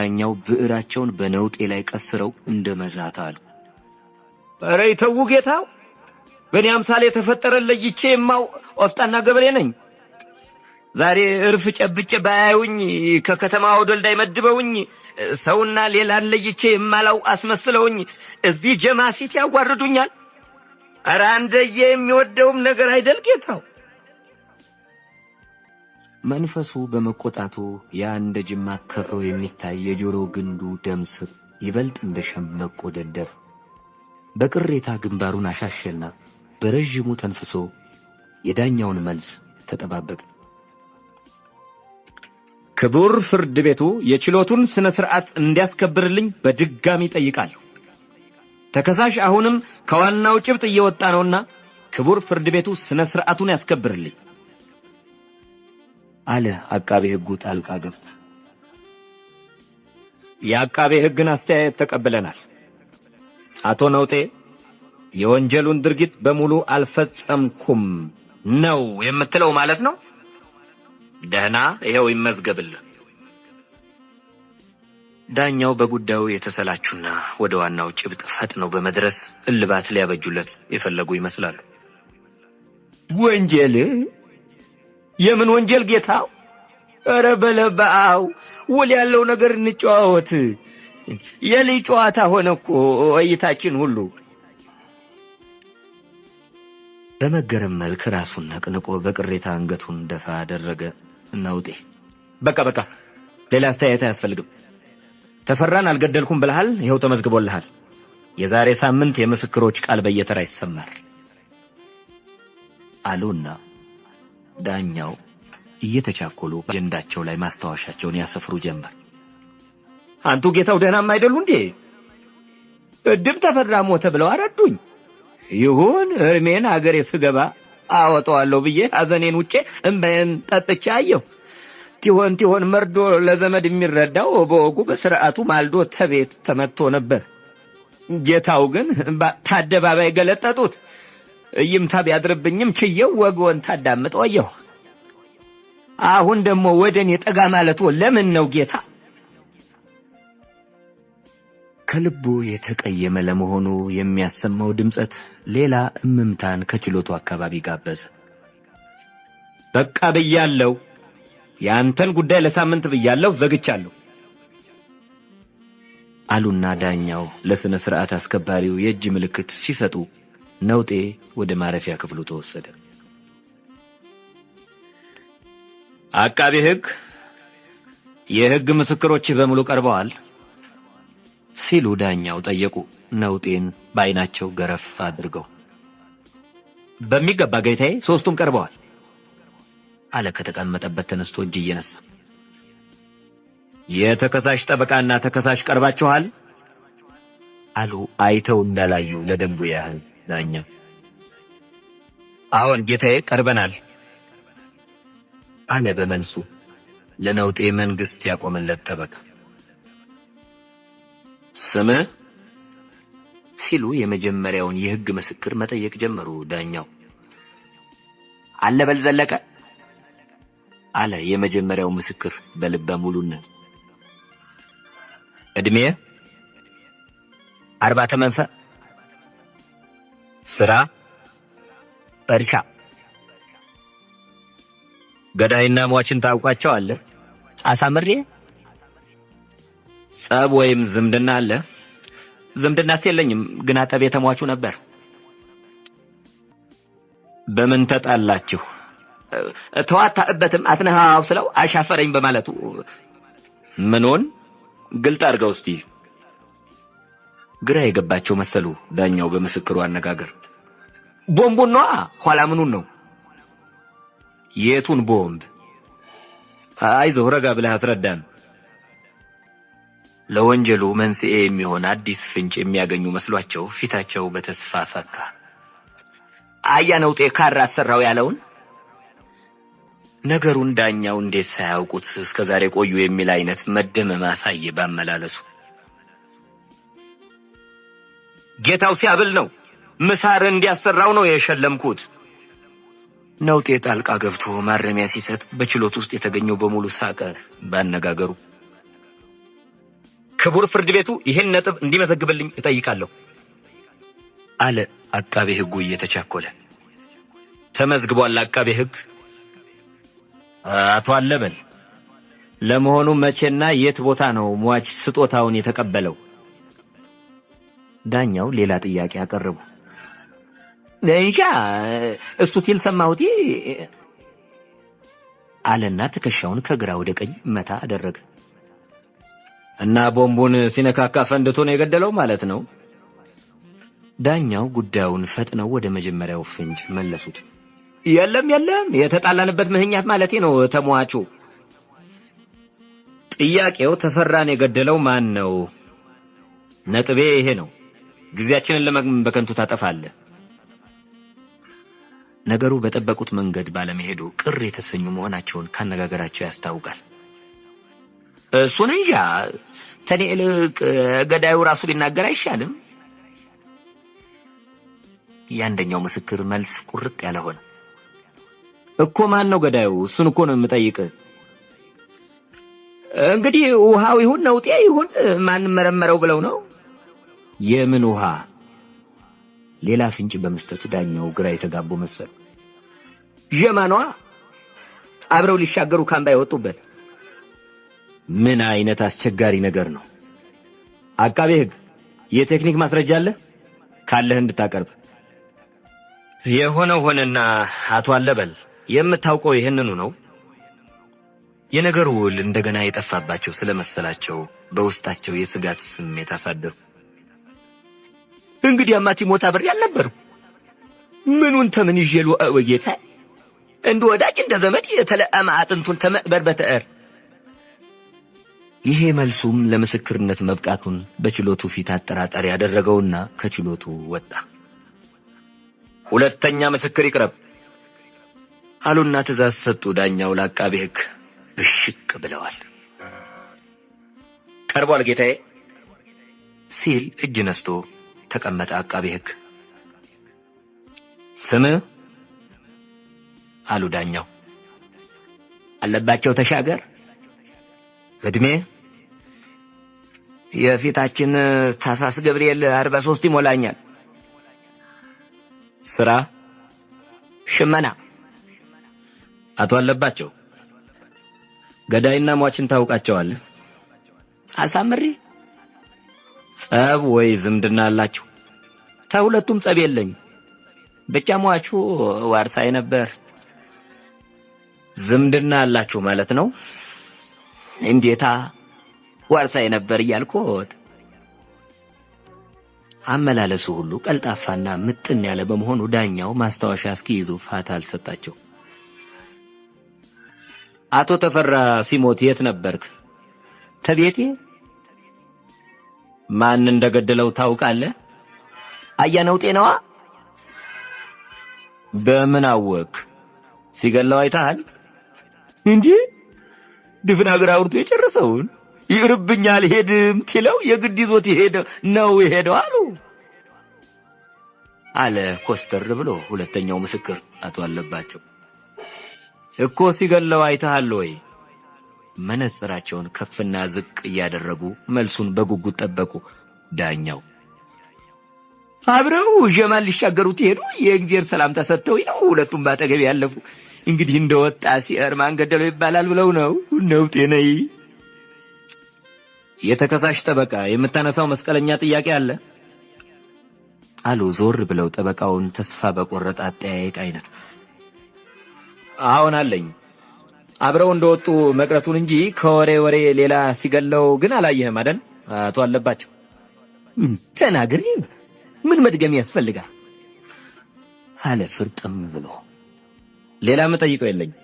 ዳኛው ብዕራቸውን በነውጤ ላይ ቀስረው እንደ መዛት አሉ። ኧረ ይተዉ ጌታው፣ በእኔ አምሳል የተፈጠረ ለይቼ የማው ቆፍጣና ገበሬ ነኝ። ዛሬ እርፍ ጨብጬ ባያዩኝ ከከተማ ወደልዳይ መድበውኝ ሰውና ሌላን ለይቼ የማላው አስመስለውኝ እዚህ ጀማ ፊት ያዋርዱኛል። ኧረ አንደየ የሚወደውም ነገር አይደል ጌታው። መንፈሱ በመቆጣቱ ያ እንደ ጅማት ከሮ የሚታይ የጆሮ ግንዱ ደም ስር ይበልጥ እንደ ሸምበቆ ደደር። በቅሬታ ግንባሩን አሻሸና በረዥሙ ተንፍሶ የዳኛውን መልስ ተጠባበቀ። ክቡር ፍርድ ቤቱ የችሎቱን ሥነ ሥርዓት እንዲያስከብርልኝ በድጋሚ ጠይቃለሁ። ተከሳሽ አሁንም ከዋናው ጭብጥ እየወጣ ነውና ክቡር ፍርድ ቤቱ ሥነ ሥርዓቱን ያስከብርልኝ አለ አቃቤ ሕጉ ጣልቃ ገብቶ። የአቃቤ ሕግን አስተያየት ተቀብለናል። አቶ ነውጤ የወንጀሉን ድርጊት በሙሉ አልፈጸምኩም ነው የምትለው ማለት ነው? ደህና፣ ይኸው ይመዝገብልህ። ዳኛው በጉዳዩ የተሰላቹና ወደ ዋናው ጭብጥ ፈጥነው በመድረስ እልባት ሊያበጁለት የፈለጉ ይመስላሉ። ወንጀል? የምን ወንጀል ጌታው? ኧረ በለባው ውል ያለው ነገር እንጨዋወት። የልጅ ጨዋታ ሆነ እኮ እይታችን ሁሉ። በመገረም መልክ ራሱን ነቅንቆ በቅሬታ አንገቱን ደፋ አደረገ። ነውጤ በቃ በቃ፣ ሌላ አስተያየት አያስፈልግም። ተፈራን አልገደልኩም ብለሃል፣ ይኸው ተመዝግቦልሃል። የዛሬ ሳምንት የምስክሮች ቃል በየተራ ይሰማል አሉና ዳኛው እየተቻኮሉ አጀንዳቸው ላይ ማስታወሻቸውን ያሰፍሩ ጀመር። አንቱ ጌታው ደህናም አይደሉ እንዴ? እድም ተፈራ ሞተ ብለው አረዱኝ። ይሁን እርሜን አገሬ ስገባ አወጣዋለሁ ብዬ ሐዘኔን ውጬ እምባዬን ጠጥቼ አየሁ። ቲሆን ቲሆን መርዶ ለዘመድ የሚረዳው በወጉ በስርዓቱ ማልዶ ተቤት ተመትቶ ነበር። ጌታው ግን ታደባባይ ገለጠጡት። እይምታ ቢያድርብኝም ችየው ወግወን ታዳምጥ አየሁ። አሁን ደግሞ ወደ እኔ ጠጋ ማለቱ ለምን ነው ጌታ? ከልቡ የተቀየመ ለመሆኑ የሚያሰማው ድምፀት ሌላ እምምታን ከችሎቱ አካባቢ ጋበዘ። በቃ ብያለሁ። የአንተን ጉዳይ ለሳምንት ብያለሁ፣ ዘግቻለሁ አሉና ዳኛው ለሥነ ሥርዓት አስከባሪው የእጅ ምልክት ሲሰጡ ነውጤ ወደ ማረፊያ ክፍሉ ተወሰደ። አቃቤ ሕግ፣ የሕግ ምስክሮችህ በሙሉ ቀርበዋል ሲሉ ዳኛው ጠየቁ፣ ነውጤን በዓይናቸው ገረፍ አድርገው። በሚገባ ጌታዬ፣ ሦስቱም ቀርበዋል አለ ከተቀመጠበት ተነስቶ እጅ እየነሳ። የተከሳሽ ጠበቃና ተከሳሽ ቀርባችኋል አሉ አይተው እንዳላዩ ለደንቡ ያህል ዳኛ። አዎን ጌታዬ፣ ቀርበናል አለ በመልሱ ለነውጤ መንግስት ያቆመለት ጠበቃ። ስምህ ሲሉ የመጀመሪያውን የሕግ ምስክር መጠየቅ ጀመሩ ዳኛው። አለበል ዘለቀ አለ የመጀመሪያው ምስክር በልበ ሙሉነት። ዕድሜ 40 ተመንፈ፣ ስራ እርሻ። ገዳይና ሟችን ታውቋቸዋለህ? አሳምሬ። ጸብ ወይም ዝምድና አለ? ዝምድናስ የለኝም፣ ግን አጠብ የተሟቹ ነበር። በምን ተጣላችሁ? ተዋታእበትም አትነሃው ስለው አሻፈረኝ በማለቱ። ምኑን ግልጥ አድርገው እስቲ። ግራ የገባቸው መሰሉ ዳኛው በምስክሩ አነጋገር። ቦምቡን ነዋ። ኋላ ምኑን ነው? የቱን ቦምብ? አይዞህ ረጋ ብለህ አስረዳን። ለወንጀሉ መንስኤ የሚሆን አዲስ ፍንጭ የሚያገኙ መስሏቸው ፊታቸው በተስፋ ፈካ። አያ ነውጤ ካራ አሰራው ያለውን ነገሩን ዳኛው እንዴት ሳያውቁት እስከ ዛሬ ቆዩ የሚል አይነት መደመም አሳየ ባመላለሱ። ጌታው ሲያብል ነው ምሳር እንዲያሰራው ነው የሸለምኩት። ነውጤ ጣልቃ ገብቶ ማረሚያ ሲሰጥ በችሎት ውስጥ የተገኘው በሙሉ ሳቀ ባነጋገሩ። ክቡር ፍርድ ቤቱ ይህን ነጥብ እንዲመዘግብልኝ እጠይቃለሁ አለ አቃቤ ሕጉ እየተቻኮለ። ተመዝግቧል አቃቤ ሕግ። አቶ አለበል፣ ለመሆኑ መቼና የት ቦታ ነው ሟች ስጦታውን የተቀበለው? ዳኛው ሌላ ጥያቄ አቀረቡ። እንጃ፣ እሱ ቲል ሰማሁቲ አለና ትከሻውን ከግራ ወደ ቀኝ መታ አደረገ። እና ቦምቡን ሲነካካ ፈንድቶ ነው የገደለው ማለት ነው? ዳኛው ጉዳዩን ፈጥነው ወደ መጀመሪያው ፍንጭ መለሱት። የለም የለም፣ የተጣላንበት ምክንያት ማለቴ ነው ተሟቹ። ጥያቄው ተፈራን የገደለው ማን ነው? ነጥቤ ይሄ ነው። ጊዜያችንን ለምን በከንቱ ታጠፋለህ? ነገሩ በጠበቁት መንገድ ባለመሄዱ ቅር የተሰኙ መሆናቸውን ካነጋገራቸው ያስታውቃል። እሱን እንጃ፣ ተኔ ይልቅ ገዳዩ ራሱ ቢናገር አይሻልም? የአንደኛው ምስክር መልስ ቁርጥ ያለ ሆነ። እኮ ማን ነው ገዳዩ? እሱን እኮ ነው የምጠይቅህ። እንግዲህ ውሃው ይሁን ነውጤ ይሁን ማን መረመረው ብለው ነው። የምን ውሃ? ሌላ ፍንጭ በመስጠት ዳኛው ግራ የተጋቡ መሰል። ዠማኗ አብረው ሊሻገሩ ካምባ የወጡበት። ምን አይነት አስቸጋሪ ነገር ነው? አቃቤ ሕግ የቴክኒክ ማስረጃ አለ? ካለህ እንድታቀርብ። የሆነው ሆነና አቶ አለበል የምታውቀው ይህንኑ ነው። የነገሩ ውል እንደገና የጠፋባቸው ስለመሰላቸው በውስጣቸው የስጋት ስሜት አሳደሩ። እንግዲህ አማቲ ሞታ አብሬ አልነበርኩም። ምኑን ተምን ይዤ ጌታ እንደ ወዳጅ እንደ ዘመድ የተለአመ አጥንቱን ተመቅበር በተዕር። ይሄ መልሱም ለምስክርነት መብቃቱን በችሎቱ ፊት አጠራጣሪ ያደረገውና ከችሎቱ ወጣ። ሁለተኛ ምስክር ይቅረብ አሉና ትእዛዝ ሰጡ። ዳኛው ለአቃቤ ሕግ ብሽቅ ብለዋል። ቀርቧል ጌታዬ ሲል እጅ ነስቶ ተቀመጠ። አቃቤ ሕግ ስምህ አሉ ዳኛው። አለባቸው ተሻገር። እድሜ የፊታችን ታኅሳስ ገብርኤል 43 ይሞላኛል። ስራ ሽመና። አቶ አለባቸው ገዳይና ሟችን ታውቃቸዋለህ? አሳምሬ። ጸብ ወይ ዝምድና አላችሁ? ከሁለቱም ጸብ የለኝ። ብቻ ሟቹ ዋርሳይ ነበር። ዝምድና አላችሁ ማለት ነው? እንዴታ ዋርሳይ ነበር እያልኩት። አመላለሱ ሁሉ ቀልጣፋና ምጥን ያለ በመሆኑ ዳኛው ማስታወሻ እስኪይዙ ፋታ አልሰጣቸው። አቶ ተፈራ ሲሞት የት ነበርክ? ተቤቴ። ማን እንደገደለው ታውቃለህ? አያነው ጤናዋ። በምን አወክ? ሲገለው አይተሃል? እንዴ ድፍን አገር አውርቶ የጨረሰውን ይርብኛል ሄድም ትለው የግድ ይዞት ይሄደ ነው የሄደው አሉ አለ ኮስተር ብሎ ሁለተኛው ምስክር አቶ አለባቸው። እኮ ሲገለው አይተሃል ወይ? መነጽራቸውን ከፍና ዝቅ እያደረጉ መልሱን በጉጉት ጠበቁ። ዳኛው አብረው ዠማን ሊሻገሩት ይሄዱ የእግዚአብሔር ሰላምታ ሰጥተው ነው ሁለቱም ባጠገብ ያለፉ። እንግዲህ እንደወጣ ሲቀር ማን ገደለው ይባላል ብለው ነው ነው ጤነይ። የተከሳሽ ጠበቃ የምታነሳው መስቀለኛ ጥያቄ አለ አሉ ዞር ብለው ጠበቃውን ተስፋ በቆረጠ አጠያየቅ አይነት። አሁን አለኝ። አብረው እንደወጡ መቅረቱን እንጂ ከወሬ ወሬ ሌላ ሲገለው ግን አላየህም አይደል አቶ አለባቸው? ተናግሪ፣ ምን መድገም ያስፈልጋል አለ ፍርጥም ብሎ። ሌላ የምጠይቀው የለኝም።